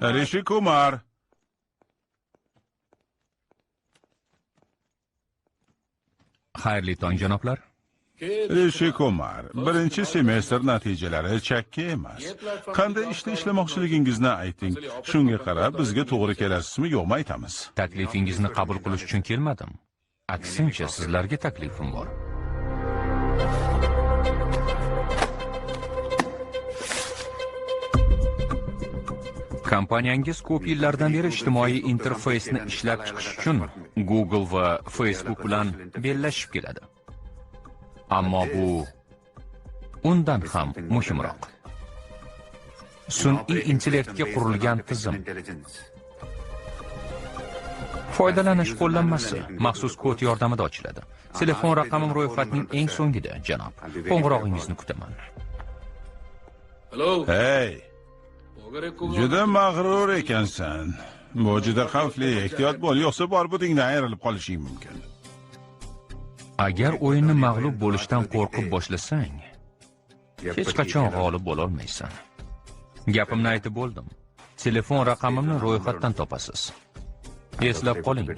Rishi Kumar. Xayrli tong, janoblar. Rishi Kumar, birinchi semestr natijalari chakki emas. Qanday ishda ishlamoqchiligingizni ayting. Shunga qarab bizga to'g'ri kelasizmi, yo'qmi aytamiz. Taklifingizni qabul qilish uchun kelmadim. Aksincha, sizlarga taklifim bor. Kompaniyangiz ko'p yillardan beri ijtimoiy interfeysni ishlab chiqish uchun Google va Facebook bilan bellashib keladi. Ammo bu undan ham muhimroq. Sun'iy intellektga qurilgan tizim. Foydalanish qo'llanmasi maxsus kod yordamida ochiladi. Telefon raqamim ro'yxatning eng so'ngida, janob. Qo'ng'irog'ingizni kutaman. Hey! Juda mag'rur ekansan. Bu juda xavfli, ehtiyot bo'l, yo'qsa bor-budingdan ayrilib qolishing mumkin. Agar o'yinni mag'lub bo'lishdan qo'rqib boshlasang, hech qachon g'olib bo'la olmaysan. Gapimni aytib bo'ldim. Telefon raqamimni ro'yxatdan topasiz. Eslab qoling.